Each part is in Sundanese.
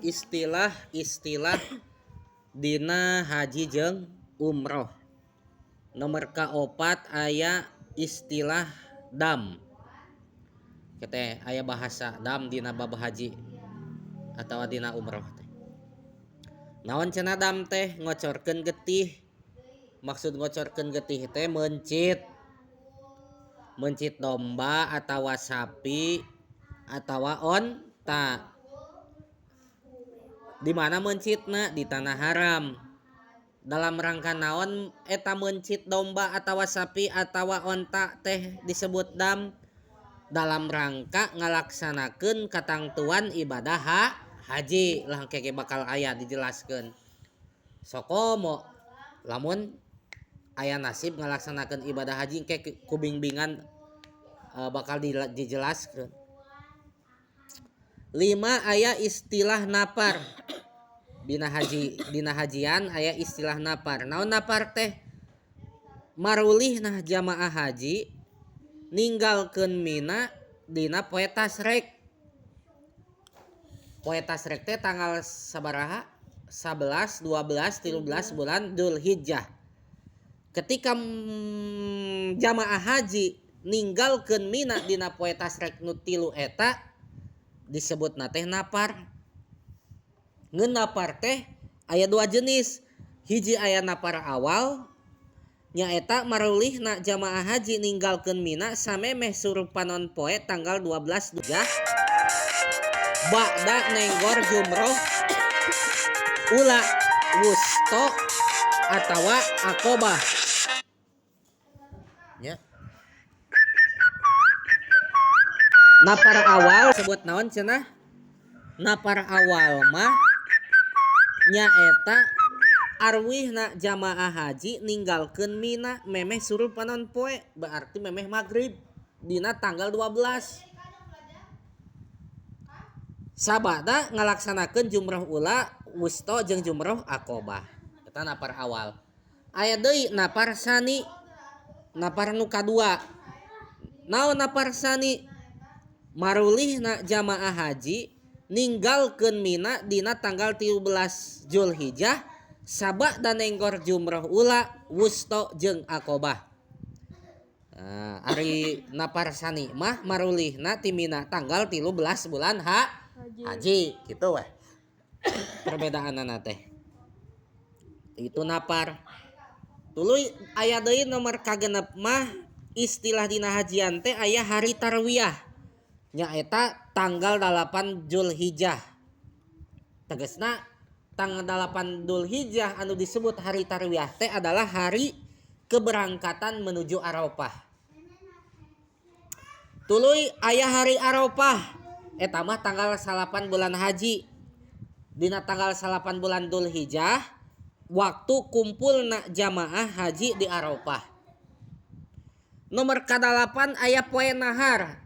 Istilah-istilah dina haji jeung umroh. Nomor kaopat aya istilah dam. Teh aya bahasa dam dina bab haji atawa dina umroh teh. Naon cenah dam teh? Ngocorkeun getih. Maksud ngocorkeun getih teh meuncit. Meuncit domba atawa sapi atawa onta. Di mana meuncitna? Di tanah haram. Dalam rangka naon eta meuncit domba atawa sapi atawa onta teh disebut dam? Dalam rangka ngalaksanakeun katangtuan ibadah haji. Lah engke bakal aya dijelaskeun. Sokomo lamun aya nasib ngalaksanakeun ibadah haji engke ku bimbingan bakal dijelaskeun. 5 aya istilah napar. Dina haji, dina hajian aya istilah napar. Naon napar teh? Marulih nah jamaah haji ninggalkeun Mina dina poe tasrek. Poe tasrek teh tanggal sabaraha? 11, 12, 13 bulan Dzulhijjah. Ketika jamaah haji ninggalkeun Mina dina poe tasrek nu 3 eta disebutna teh napar. Ngeun napar teh aya 2 jenis. Hiji aya napar awal nyaeta marulihna jamaah haji ninggalkeun Mina samemeh surup panon poe tanggal 12 Dzulhijjah ba'da nenggor jumroh ula wusto atawa akobah. Nya. Napar awal sebut naon cenah? Napar awal mah nyaeta arwihna jamaah haji ninggalkeun Mina memeh surup panon poe, berarti memeh magrib dina tanggal 12. Sabada ngalaksanakeun jumroh ula wusto jeung jumroh akobah. Eta napar awal. Aya deui napar sani, napar nu kadua. Naon napar sani? Marulihna jamaah haji ninggalkeun Mina dina tanggal 13 Dzulhijjah sabada nenggor jumroh ula wusto jeung akobah. Nah, ari napar sani mah marulihna ti Mina tanggal 13 bulan haji gitu weh. Perbedaanana teh. Itu napar. Tuluy aya deui nomor kagenep mah istilah dina hajian teh aya hari tarwiyah. Nyaeta tanggal 8 Dzulhijjah. Tegasna tanggal 8 Dzulhijjah anu disebut hari tarwiyah teh adalah hari keberangkatan menuju Arafah. Tuluy aya hari Arafah. Eta mah tanggal 9 bulan haji. Dina tanggal 9 bulan Dzulhijjah waktu kumpulna jamaah haji di Arafah. Nomor ka-8 aya poe nahar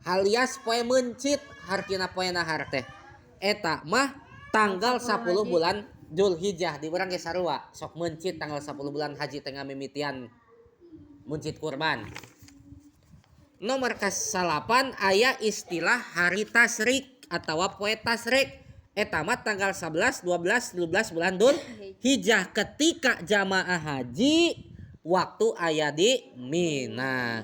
alias poe meuncit, hartina poe nahar teh. Eta mah tanggal 10 bulan Dzulhijjah di urang ge sarua sok meuncit tanggal 10 bulan haji teh ngamimitian meuncit kurban. Nomor ka-8 aya istilah hari tasrik atawa poe tasrik. Eta mah tanggal 11, 12, 13 bulan Dzulhijjah ketika jamaah haji waktu aya di Mina.